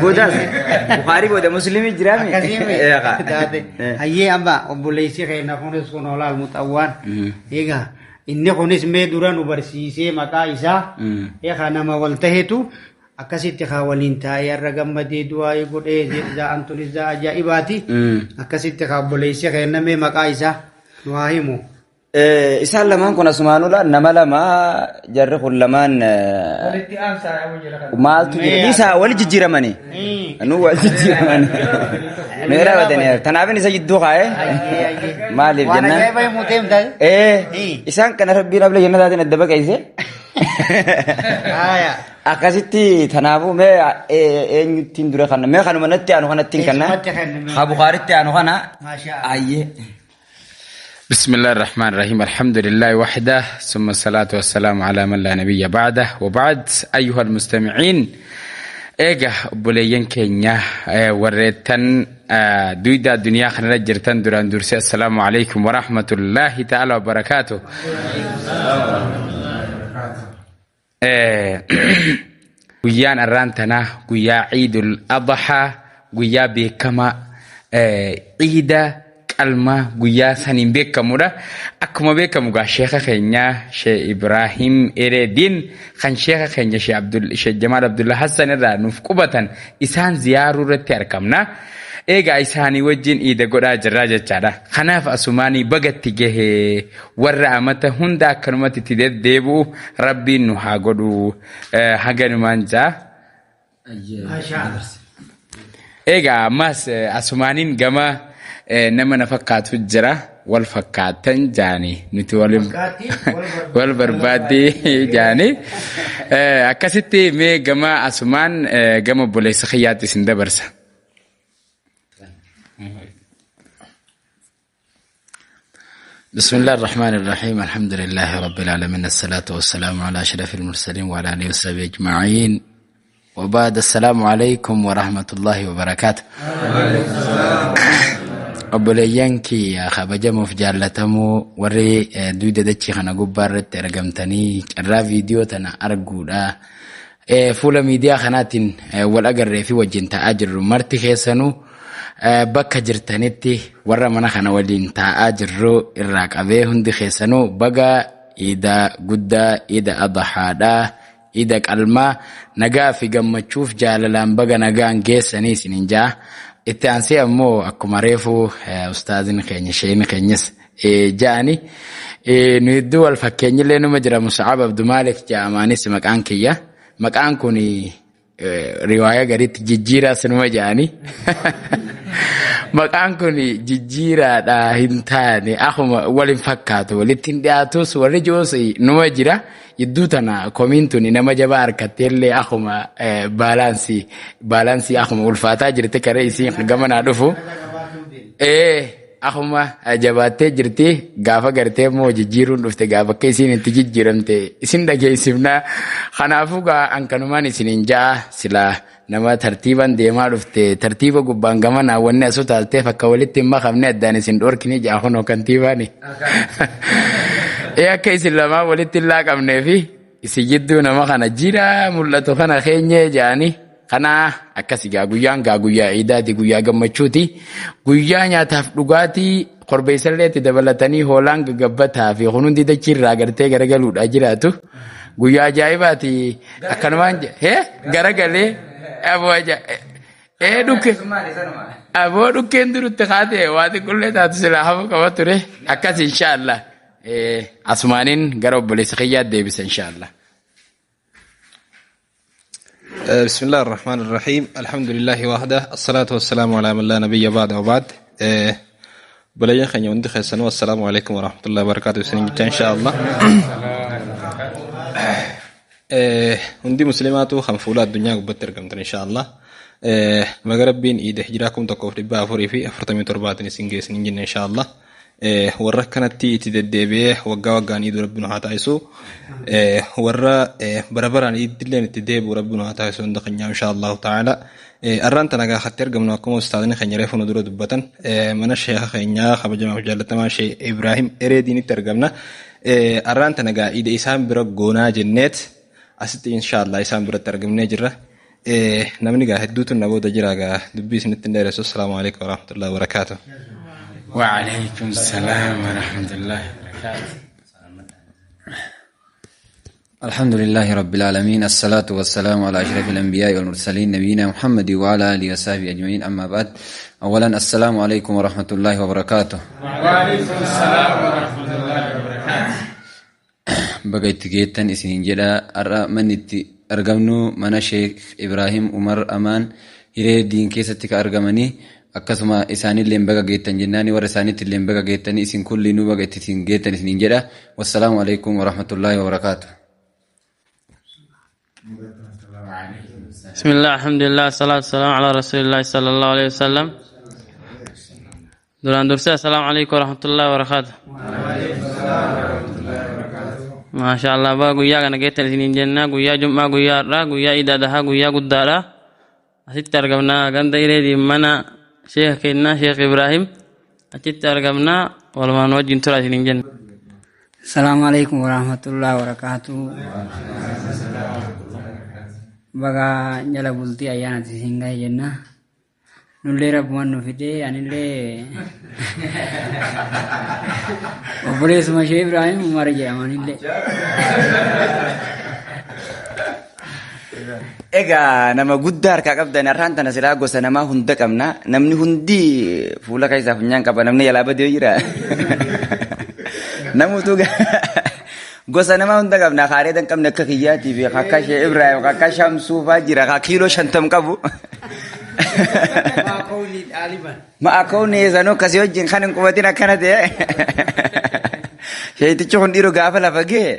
Boodaas Bukhaarii booda Muslimii jiraami. Akkasiimi. Taate. Hayyee amma obboleessi keenya kunis kun olaal muxawwaan. Egaa inni kunis mee dura nu barsiisee maqaa isaa. Egaa nama wal tahetu akkasitti haa waliin taa'ee har'a gammadee du'aa godhee za'an tunis za'a ajaa'ibaati. Akkasitti haa obboleessi keenya mee maqaa isaa nu haa himu. Isaan lamaan kun asumaanula nama lama jarri kun lamaan Walitti aansaa yaa'uu jira kana. Maaltu jira isaa wal jijjiiramani nu wal jijjiiramani nu raawwatani tanaafin isa jidduu kaa'e maaliif Waan jennaan ajaa'iba himuu deemta. Isaan kana rabbiin abla jannataatiin adda baqeesse. Haaya. Akkasitti tanaafuu mee eenyuttiin dura kana mee kanuma natti aanu kanattiin kanna Eessumatti kennu. Ha Bukaaritti aanu kana. Maashaa Allah. Ayyee. بسم الله الرحمن الرحيم، الحمد لله وحده، ثم الصلاة والسلام على من لا نبي بعده، وبعد، أيها المستمعين، Eega obboleeyyan keenya warreettan duyda addunyaa kanarra jirtan, duraan dursee assalaamu alaikum warahmatullaahi ta'ala wabarakaatu. Guyyaan arraan tanaa guyyaa Ciidul Adhaa, guyyaa beekamaa ciida qalmaa guyyaa saniin beekamudha. Akkuma beekamu gaa sheeka keenya Shee Ibraahim Ereediin kan sheeka keenya Shee Abdul Shee Jamaal Abdullah Hassan irraa nuuf qubatan isaan ziyaaruu irratti argamna. Egaa isaanii wajjin iida godhaa jirraa jechaadha. Kanaaf asumaanii bagatti gahee warra amata hunda akkanumatti itti deddeebi'u rabbiin nu haa godhu. Haganumaan jaa. Egaa ammas asumaaniin gama nama na fakkaatu jira, wal fakkaatan jaani nuti waliin wal barbaaddii jaani akkasitti mee gama asumaan gama obboleessa kiyyaatti isin dabarsa. بسم الله الرحمن الرحيم، الحمد لله رب العالمين، الصلاة والسلام على أشرف المرسلين وعلى آله وصحبه أجمعين، وبعد، السلام عليكم ورحمة الله وبركاته. Obboleeyyan kiyya kabajamuuf jaallatamoo, warri duyda dachii kana gubbaa irratti argamtanii carraa viidiyoo tana arguudha fuula miidiyaa kanaatiin wal agarree fi wajjin taa'aa jirru marti keessanuu, bakka jirtanitti warra mana kana waliin taa'aa jirru irraa qabee hundi keessanuu baga iida guddaa, iida adhaadhaa, iida qalmaa nagaa fi gammachuuf jaalalaan baga nagaan geessanii isinin jaa. Itti aansee ammoo akkuma reefu ustaazin keenya, sheeni keenyas ja'ani, nu hedduu wal fakkeenyillee numa jira. Musaab Abdumalik ja'amaanis maqaan kiyya. Maqaan kun riwaaya gariitti jijjiiraa sinuma ja'ani. Maqaan kun jijjiiraadha hin taane, akkuma wal hin fakkaatu, walitti hin dhiyaatus warri jiruus numa jira. Jidduu tana komiin tuni nama jabaa harkatteellee akkuma baalaansii akkuma ulfaataa jirti karee isiin gamanaa dhufu. Akkuma jabaattee jirti gaafa gartee immoo jijjiiruun dhufte gaafa akka isiin itti jijjiiramte isin dhageessifnaa. Kanaafuu gaa ankanumaan isiniin ja'a, silaa nama tartiiban deemaa dhufte tartiiba gubbaan gamanaa wanni asu taalteef akka walitti hin makamne addaan isin dhorkini ja'a kunoo kantiibaani. Akka isin lamaan walitti hin laaqamnee fi isin jidduu nama kana jira mul'atu kana keenyee ja'anii. Kana akkasi gaa guyyaan gaa guyyaa iidaati, guyyaa gammachuuti, guyyaa nyaataaf dhugaatii korbeessallee itti dabalatanii hoolaan gagabbataa fi kun hundi dachii irraa gartee garagaluudha jiraatu guyyaa ajaa'ibaati. Akkanumaan hee garagalee aboo ee dhukke aboo dhukkeen durutti kaate waa xiqqullee taatu silaa hafu qaba ture. Akkas inshaallah asumaaniin gara obboleessa kiyyaa deebisa inshaallah. بسم الله الرحمن الرحيم، الحمد لله وحده، الصلاة والسلام على من لا نبي بعد، وبعد، obboleeyyan keenya hundi keessanuu السلام عليكم ورحمة الله وبركاته isinin jecha insha Allah. Hundi muslimaatu kan fuula addunyaa gubbatti argamtan insha Allah baga rabbiin iida hijiraa 1447n isin geessinin jenne insha Allah. Warra akkanatti itti deddeebi'ee waggaa waggaan iiduu rabbi nu haa taasisu. Warra bara baraan iiddilleen itti deebi'u rabbi nu haa taasisu hunda keenyaa insha Allahu ta'ala. Arraan tana gaafatti argamnu akkuma ustaadni keenya reefu nu dura dubbatan mana sheeka keenyaa kabajamaaf jaallatamaa Shee Ibraahim Ereediinitti argamna. Arraan tana gaa iida isaan bira goonaa jenneet asitti insha Allah isaan biratti argamnee jirra. Namni gaa hedduutu na booda jira gaa dubbii isinitti hin dheeressu. Assalaamu alaikum warahmatullahi wabarakaatuh. وعليكم السلام ورحمة الله وبركاته. الحمد لله رب العالمين، الصلاة والسلام على أشرف الأنبياء والمرسلين، نبينا محمد وعلى آله وصحبه أجمعين، أما بعد. أولا السلام عليكم ورحمة الله وبركاته. وعليكم السلام ورحمة الله وبركاته. Baga itti geettan isiniin jedha. Har'a manni itti argamnu mana Sheekh Ibrahim Umar Amaan Hiree Diin keessatti ka argamanii, akkasuma isaanillee baga geettan jennaani, warra isaaniitti illee baga geettanii, isin kullinuu baga itti isin geettan isiniin jedha. Wassalaamu alaikum warahmatullaahi wabarakaatu. بسم الله، الحمد لله، الصلاة والسلام على رسول الله صلى الله عليه وسلم. Duraan dursee السلام عليكم ورحمة الله وبركاته. ما شاء الله, baga guyyaa kana geettan isiniin jenna. Guyyaa jum'aa, guyyaa har'aa, guyyaa iid adhaa, guyyaa guddaadha. Asitti argamna ganda Ireedii, mana sheekha keenyaa Sheekh Ibrahim achitti argamna. Walumaan wajjin tura isiniin jenna. السلام عليكم ورحمة الله وبركاته. Baga jala bultii ayyaana isin gahe jenna. Nullee rabbumaan nu fidee, anillee obboleessuma Sheekh Ibrahim Umar jedhamanillee. Egaa nama guddaa harkaa qabdan har'aan tana. Silaa gosa namaa hunda qabna. Namni hundi fuula keessaa funyaan qaba. Namni jalaa badee jira. Namutu gosa namaa hunda qabna. Kaaree dan qabne akka kiyyaatii fi akka Sheekh Ibrahim, akka Shamsuu fa'aa jira. Ka kiiloo 50 qabu. Ma'a kooni sanuu akkasii wajjin kan hin qubatin akkana ta'e. Sheetichi kun dhiiroo gaafa lafa ga'e.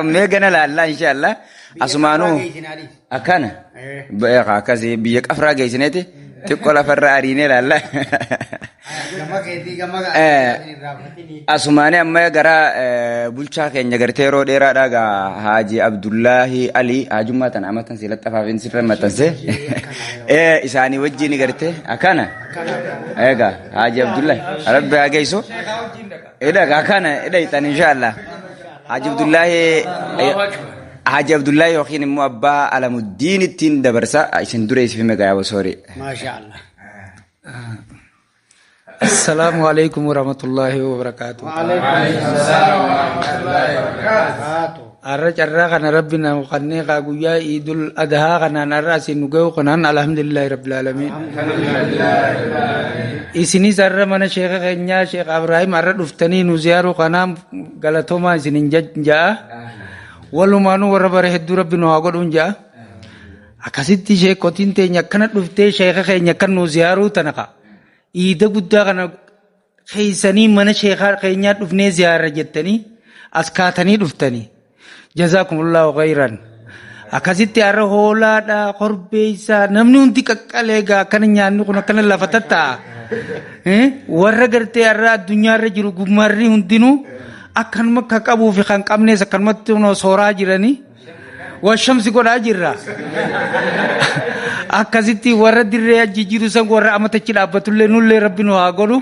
Mee gana laallaa inshaallah. Asumaanuu akkana. Akkasii biyya qafraa geessineeti xiqqoo lafarra ariinee laalla. Asumaanii amma gara bulchaa keenya gartee yeroo dheeraadhaa gaa Haaji Abdullaahi Ali haajummaa tana amatan si laxafaafin sirra maxxanse isaanii wajjin gartee akkana. Egaa Haaji Abdullaahi Rabbi haa geessu. Idha akkana idha ixan inshaallah. Haaji Abdullaahi, Haaji Abdullaahi yookiin immoo Abbaa Alamuddiin ittiin dabarsa isin dura isif hime gayaa soori. Maasha Allah. السلام عليكم ورحمة الله وبركاته. Arra carraa kana rabbi na kannee kaa guyyaa Iidul Adhaa kanaan arra asin nu ga'u kanaan الحمد لله رب العالمين. Isinis arra mana sheeka keenyaa Sheekh Ibrahim arra dhuftanii nu ziyaaruu kanaan galatoomaa isinin ja'a. Walumaanuu warra bare hedduu rabbi nu haa godhuun ja'a. Akkasitti sheekotiin teenya akkana dhuftee sheeka keenya akkan nu ziyaaruu tana kaa. Iida guddaa kana keeysanii mana sheekaa keenyaa dhufnee ziyaara jettanii as kaatanii dhuftanii. جزاكم الله خيرا. Akkasitti har'a hoolaadha, korbeessa, namni hundi qaqqalee gaa akkana nyaanni kun akkana lafa tatta'a. Warra gartee har'a addunyaarra jiru gummarri hundinuu akkanuma akka qabuu fi kan qabnes akkanumatti sooraa jiranii. Washamsi godhaa jirra. Akkasitti warra dirree achi jiru san warra amatachi dhaabbatullee nullee rabbi nu haa godhu.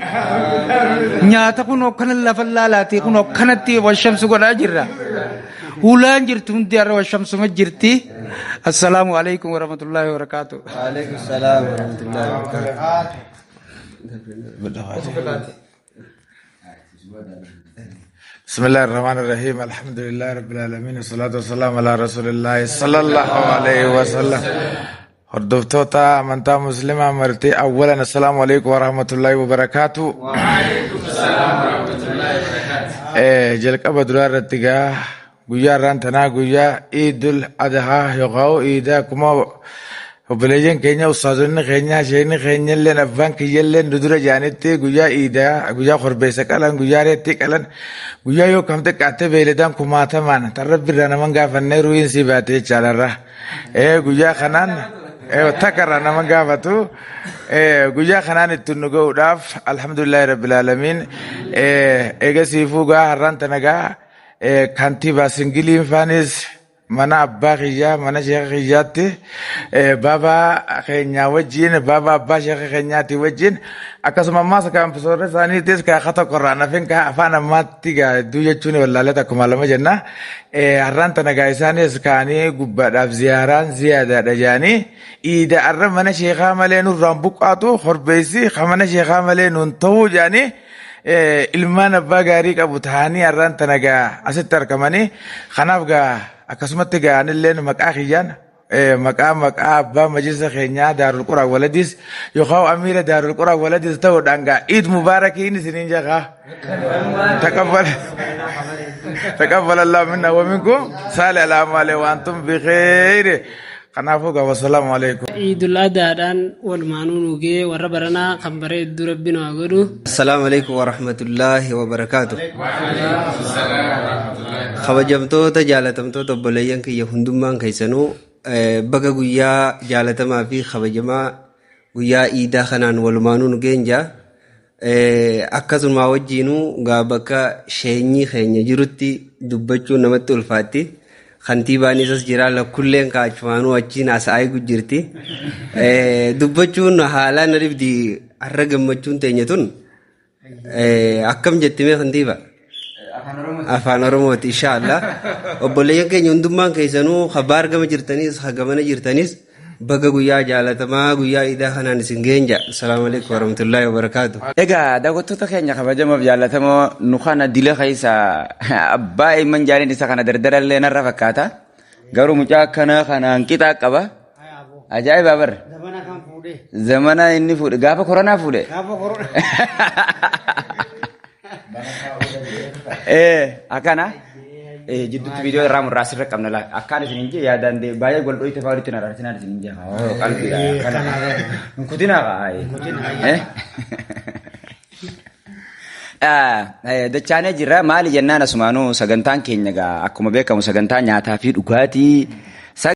Nyaata kun akkana lafa laalaatee kun akkanatti washamsi godhaa jirra. Hulaan jirtu hundi har'a washamsuma jirti. السلام عليكم ورحمة الله وبركاته. وعليكم السلام ورحمة الله وبركاته. بسم الله الرحمن الرحيم، الحمد لله رب العالمين، والصلاة والسلام على رسول الله صلى الله عليه وسلم. Hordoftoota amantaa muslimaa marti, أولا السلام عليكم ورحمة الله وبركاته. وعليكم السلام ورحمة الله وبركاته. Jalqaba duraa irratti gaa guyyaa irraan tanaa guyyaa Iidul Adhaa yookaan iida akkuma obboleeyyan keenya, ustaazonni keenya, sheekni keenya illeen, abbaan kiyya illeen dudura jaanitti, guyyaa iidaa, guyyaa korbeessa qalan, guyyaa reetti qalan, guyyaa yoo kam xiqqaatte beeyladaan kumaatamaan tan rabbi irraa naman gaafannee ruhiin sii baate jechaadha. Guyyaa kanaan takka irraa nama gaafatu, guyyaa kanaan ittiin nu ga'uudhaaf الحمد لله رب العالمين. Eega siifuu gaa har'aan tana gaa kantiibaa Singiliin faanis Mana abbaa kiyyaa, mana sheeka kiyyaatti, baabaa keenyaa wajjin, baabaa abbaa sheeka keenyaati wajjin, akkasuma ammaas kaampisoorra isaaniitis kaaka tokkorraa nafin kaa afaan ammaatti gaa hedduu jechuun wallaalee takkuma lama jenna. Har'aan tana gaa isaanis kaanii gubbaadhaaf ziyaaraan ziyaadaadha jaanii iida har'a mana sheekaa malee nurraan buqqaatu horbeessi ka mana sheekaa malee nuun ta'uu jaanii ilmaan abbaa gaarii qabu ta'anii har'aan tana gaa asitti argamanii. Kanaaf gaa akkasumatti gaa anilleen maqaa kiyyaan, maqaa abbaa majlisa keenyaa Daarul Quraan Waladiis yookaan amiira Daarul Quraan Waladiis ta'uudhaan gaa Iid Mubaarakiin isiniin jedha. Taqabbal taqabbal Allah minna wa minkum saalih al-a'maali wa antum bi khayr. Kanaafuu gaa wassalaamu alaikum. Iidul Adaadhaan walumaanuu nu ga'ee, warra baranaa kan bara hedduu Rabbi nu haa godhu. Assalaamu alaikum warahmatullaahi wabarakaatu. Kabajamtoota, jaalatamtoota obboleeyyan kiyya, hundummaan keessanuu baga guyyaa jaalatamaa fi kabajamaa guyyaa iidaa kanaan walumaanuu nu geenja. Akkasuma wajjiinuu gaa bakka sheenyii keenya jirutti dubbachuun namatti ulfaatti. Kantiibaan isas jira, lakkulleen kaachumaanuu achiin haasa'aa jirti. Dubbachuun haalaan na dhibdi. Har'a gammachuun teenya tun akkam jettimee, kantiiba? Afaan Oromooti, inshaallah. Obboleeyyan keenya hundummaan keessanuu, kabaar gama jirtanis gamana jirtanis, baga guyyaa jaalatamaa guyyaa iidaa kanaan isin geenja. Assalaamu alaikum warahmatullaahi wabarakaatu. Egaa daawwattoota keenya kabajamoof jaallatamoo, nu kana dila keessa abbaa ilman jaaliin isa kana dardarallee narra fakkaata. Garuu mucaa akkanaa kanaan qixaa qaba. Ajaa'iba bar. Zamana kan fuudhee. Zamana inni fuudhe, gaafa koronaa fuudhe. Gaafa korona. Akkana. Jidduutti viidiyoo irraa murraa asirra qabna laa. Akkaan isin hin jee yaadaan baay'ee wal dhoyite fa'aa walitti naraarsinaan isin hin jee. Qalbiidha. Akkana. Hin kutinaa kaa. Dachaanee jirra. Maali jennaan, asumaanuu sagantaan keenya gaa akkuma beekamu sagantaa nyaataa fi dhugaatii.